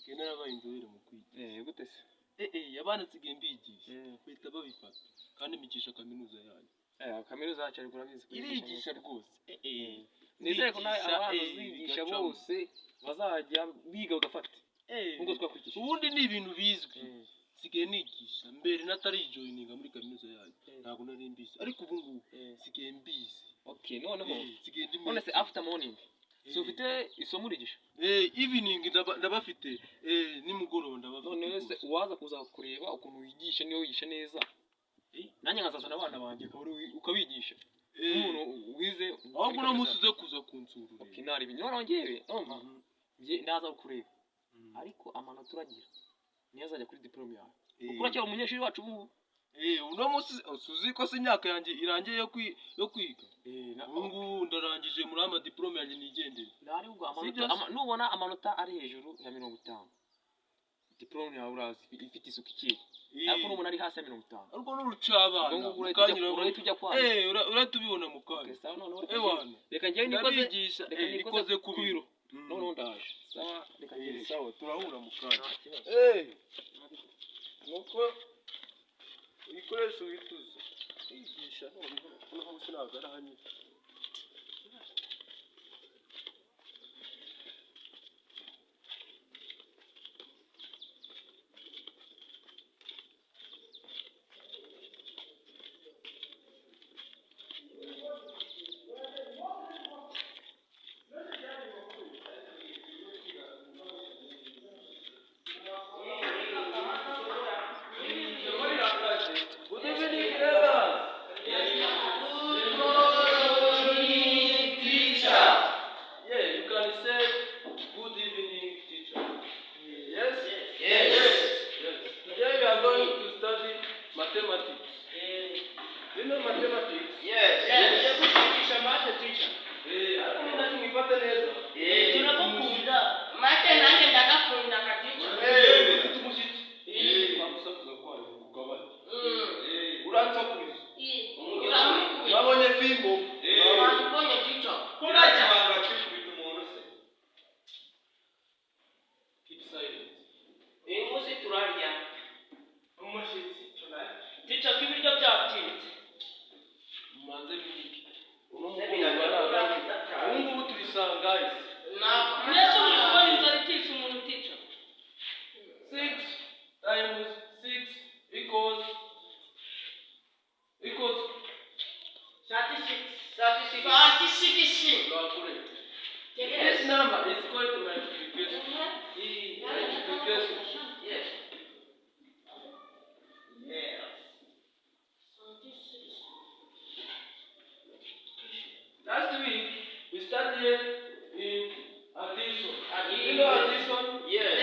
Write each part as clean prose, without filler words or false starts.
Nsigaye narabaye inzobere mu kwigisha. Eh, gute se? Abana nsigaye mbigisha, Eh. bahita babifata, kandi mbigisha kaminuza yanyu. Eh, kaminuza yacu ariko urabizi ko yigisha Irigisha neza. rwose. Nizere ko nawe Irigisha, abana uzigisha bigacamo. bose bazajya biga bagafata nk'uko twakwigishije. Ubundi ni ibintu bizwi. Eh. Nsigaye nigisha, mbere natarijoyininga muri kaminuza yanyu Eh. ntabwo nari mbizi, ariko ubu ngubu Eh. nsigaye mbizi. Okay, noneho Nsigaye ndi none se maître. After morning Eh. so ufite isomo urigisha? Evening ndabafite, nimugoroba ndabafite None se rwose. uwaza kuza kureba ukuntu wigisha, niyo wigisha neza, Eh? nanjye nkazazana abana banjye akaba ari ukabigisha Eh, nk'umuntu wize ahubwo uno munsi uze kuza kunsura urebe. Okay, nari noneho njyewe urumva Mhm. njye ndaza kureba, ariko amanota uragira niyo azajya kuri diplôme yawe, kuko uracyari umunyeshuri wacu ubu ngubu. Uno munsi uzi ko se imyaka yanjye irangiye yo kwiga? Eh, Ubu ngubu ndarangije muri ama diplôme yanjye, nigendere. Nari ubwo amanota Sibyo se? Nubona amanota ari hejuru ya 50, diplôme yawe urazi ifite isuku ikeye, ariko nubona ari hasi ya 50, Ariko n'urucabana ubwo ngubwo urahita urahita ujya kwa urahita ubibona mu kanya. Okay, sawa, noneho reka Ewana, reka njyewe nikoze ndabigisha. Reka nikoze nikoze ku ku biro. biro. Noneho ndaje, sawa, reka ngende. Sawa, turahura mu kanya. Nta kibazo. Nuko ibikoresho bituze kwigisha, noneho uno munsi ntabwo arahanyura. Good evening, everyone. Good morning, teacher. Yeah, you can say good evening, teacher. Yes? Yes. Yes. Today we are going to study mathematics. Do you know mathematics? Yes. Yes. Kwigisha math, teacher. Ariko mimi mwifate neza. Eh. Turagukunda. Math nanjye ndagakunda ka teacher. Ufite umushyitsi. Twagusakuza kwayo kugabanya. Uransakuriza. Uramukubita. Wabonye fimbo? Wabonye, teacher. Kubaca. Keep silent. Uyu munsi turarya. Umushyitsi. Teacher, ko ibiryo byatetse. Mubanze mwige. Uno mugoroba ntabwo ubu ngubu turi sangahe? Mbese uri kubona inzara itisha umuntu, teacher? 6 times 6 equals 36. 36. 36. You are correct. This number is called multiplication. Multiplication. Yes. Yes. Last week we started in addition. You know addition? Yes.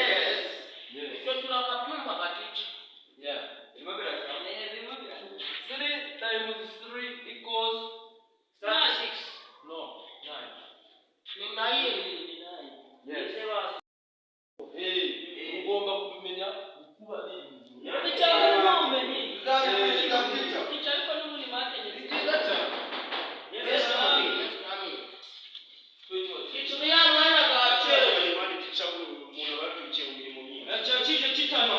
Yes. Icyo turakabyumvaga, teacher. Yeah. 3 times 3 equals 36. No, 9. Ni 9. Yes. Ugomba kubimenya, gukuba ni ibintu. Icya mbere ni ubumenyi. Teacher. Teacher, ariko n'ubundi math Ni nyine. byiza cyane. Yes, coming. Yes, coming. Teacher, uriya mwana bwakerewe. Kije kitano.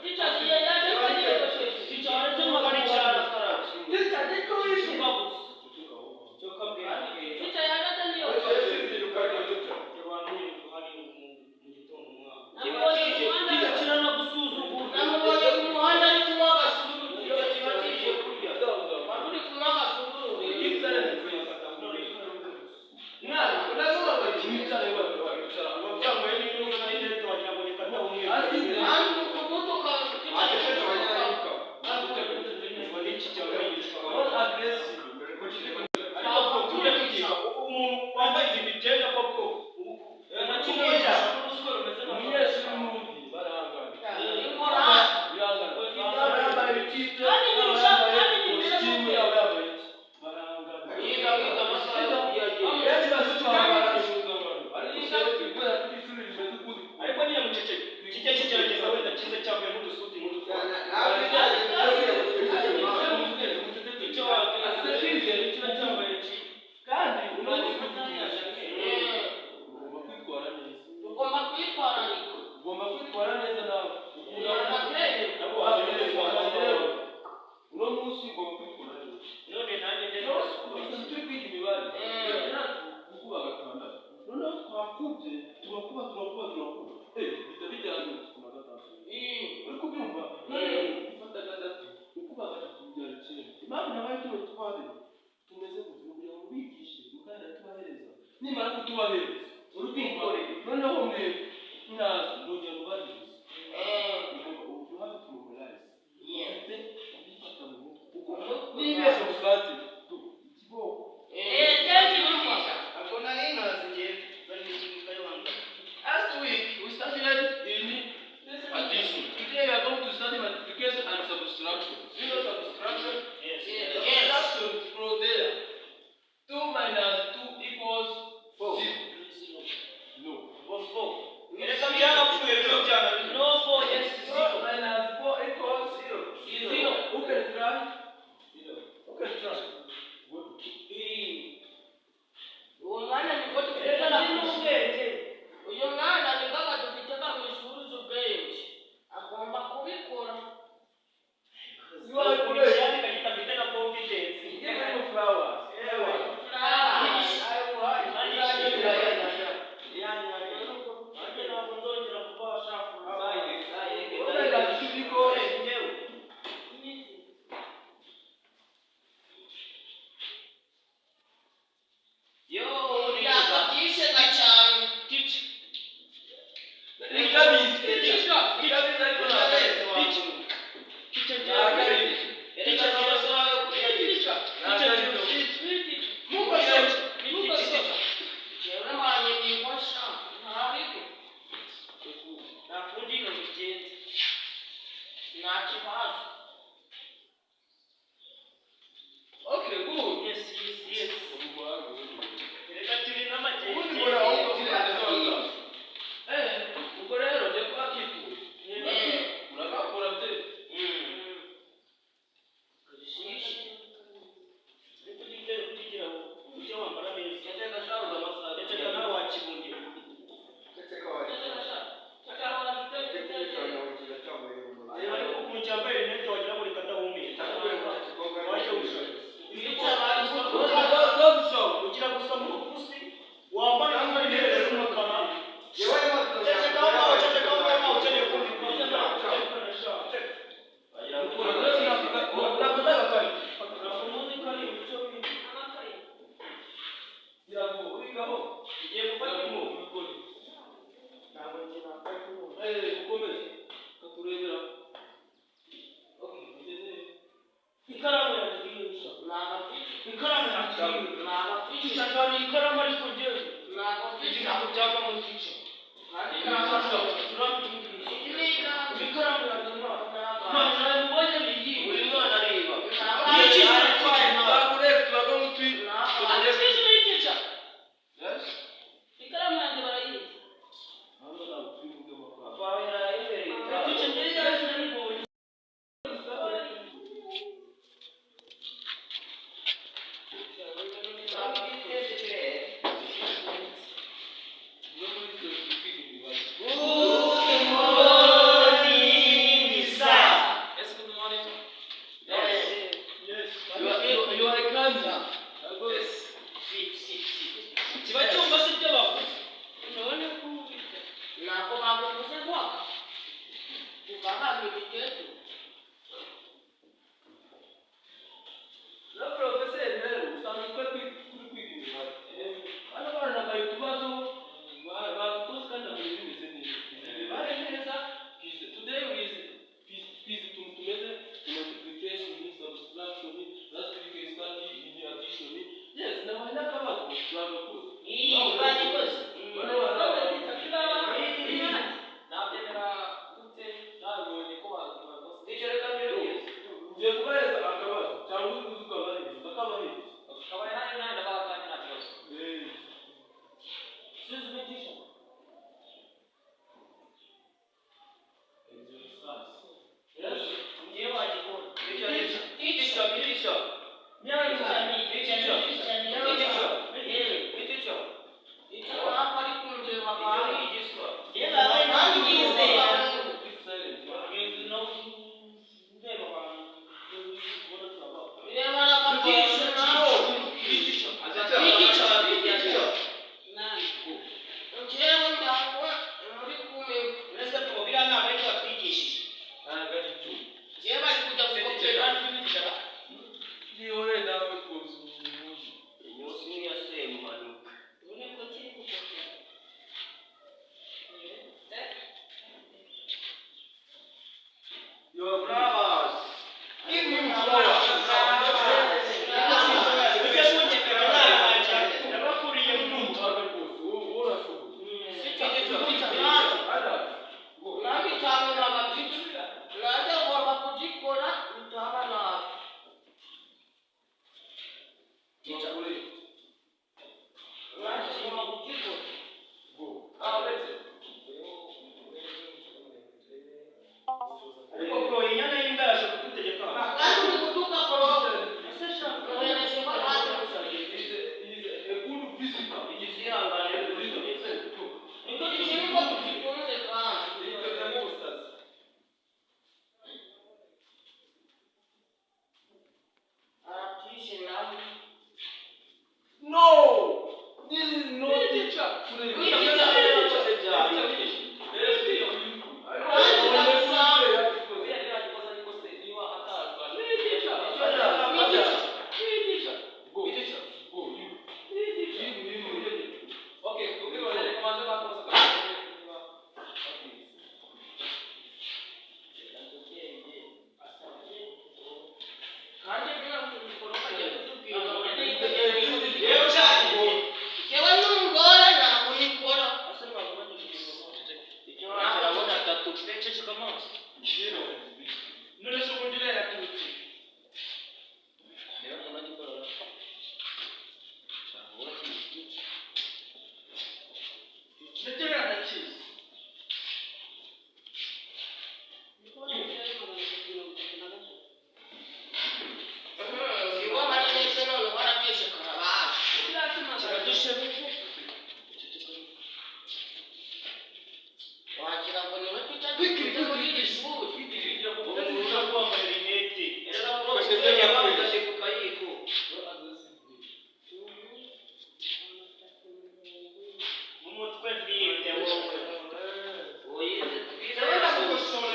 Teacher, si yaje kwiyogoshesha. Teacher, waretse mukabicara. Teacher, Teacher, yaje ataniyogoshesha. Namubonye ku muhanda. Namubonye ku muhanda ari kunywa agasururu. Teacher, kiba kije kurya. Wari uri kunywa agasururu. Keep silent, please. Mwicare bari, wicara. Kandi umudugudu ukaba Not aggressive. Umuntu wambaye ibigenda koko. Umunyeshuri n'undi barahangana. Inkora. Birangana. Yaba yambaye ibicitse, Kandi yaba nyirusha- yambaye kandi nyirusha kositimu, yaba yambaye iki. Barahangana. Yiga kwiga amasaha yo kuyagira. Benshi bazi kwambara impuzankano, ariko twebwe kubera ko ishuri rimeze ukundi Ariko nyine muceceke kijye kigerageza wenda kize cyavuyemo udusuti n'udutwara. Icyo Twakubye, turakuba, turakuba, turakuba, bihita bigera 36. Uri kubyumva? Noneho ufata gatatu, ukuba gatatu bibyara icyenda. Impamvu nabaye tuno twabiri tumeze gutya ni ukugira ngo bigishe, mukanya tubahereza. Nimara kutubahereza, uri kumva? Noneho mwe mwaza ndongera mubahereza. You have to memorize. Ufite kubifata mu mutwe, kuko nibeshye mufate ikiboko. Ako nari nkazi njyewe. Bari mu kibuga y'abantu. Last week we started in addition. Today we are going to study multiplication and subtraction. Do you know subtraction? Yes. Subtraction from there. 2 minus 2 equals 4. Zero. No. Erega byarapfuye byo byananiye. No four, yes, 2 zero. minus 4 equals 0. Zero. Who can try? Who can try? Uwo mwana nibwo dufite n'ubwenge. Uyu mwana nibwo dufite kamwishuri ubwenge, agomba kubikora. You are correct. Cyane kagita mfite na confidence. Give him flowers. Ewa. Nanjye ntabwo nzongera kubasha. 2 minus 2 equals Njyewe. Yakabyishe cyane. Ikabizi. Ikabizi ariko ntabwo ari. Ntabwo ari. Erega amasaha yo kurya ageze. Ntabwo ari. Jewe mbanye ningosha ntabiko. Nta kundi ino bigenze. Nta kibazo. Okay, good. Yes. Erega turi n'amagenge. Ubundi mbona ahubwo tugerageza. Ubwo rero ngiye kuhakikura. Uragakura bye. Ariko ujye ugira ujye wambara neza. Ceceka nawe wakibungira. Reba ariko ukuntu cyambaye rinete wagira ngo reka ndahumeka. Wajya wishaka. Ugira gusa muri pusi wambara neza rinete z'umukara. Ceceka aho ngaho, ceceka aho ngaho, ntawe ukeneye kumva Ngiye gufata ibikoni. Ntabwo njye nafata ubu. Ukomeze. Katurebera. Okay, ugeze. Ikaramu yanjye irihisha. Ntabwo Ikaramu yanjye irihisha. Ntabwo Tica cyane ikaramu ariko njyewe. Ntabwo Izi ntabwo byavamo tica. Turabyigisha. Ikaramu yanjye ntabwo. Ntabwo nabibonye biyi. Buri mwana areba. Twakureba turago mutwi. Yes. Ikaramu yanjye barayizi. Hano ntabwo twivuge amakuru. Tica njyewe yaje nabibonye. No muri ibyo twiga imibare. Good morning, sir. Yes, good morning. Yes. You are a cancer. Yes. Kiba cyumva se ibyo bavuze. None ko ubirya. Ntabwo baguvuze kwaka ukahabwa ibiketu. Na porofeseri rero usanga twe turi kwiga imibare. Hano abana bakaye utubazo badukoze kandi ntabwo bimeze neza. Imibare neza twize today we twize utuntu tumeze multiplication, subtraction, last week we study in addition. Yes, nabaye n'akabazo bagakoze. Iyi bagikoze. Bano bana Nabyemera gute nabibonye ko bakoze. Ngiye kubahereza akabazo cyangwa uzi ukabahereza ndakabahereza. Kabaye nanjye nanjye ndabaha kandi nta kibazo. Excuse me, teacher. Yes. Njyewe wagikora. Teacher, teacher. Teacher. Teacher. Icyo wapfa ari kundeba kandi. Keep silent. Bireba n'akabwisha nawe. Teacher. Njyewe Kandi mikoro kajya kutubwira Yewe ushaka ngo Yewe n'umugore ntabwo nikora. Urabona atatu ceceka amaso. None se ubundi iriya yaturutse. Ndetse biranakiza. Ibo marinete noneho arabyishe karabaye. Kiradushebeje. Wagira ngo niwe tujya dukunze muri iri shuri. Umuntu ushaka kwambara rinete. Ku kayiko. Mu mutwe vide wowe. Ukosora.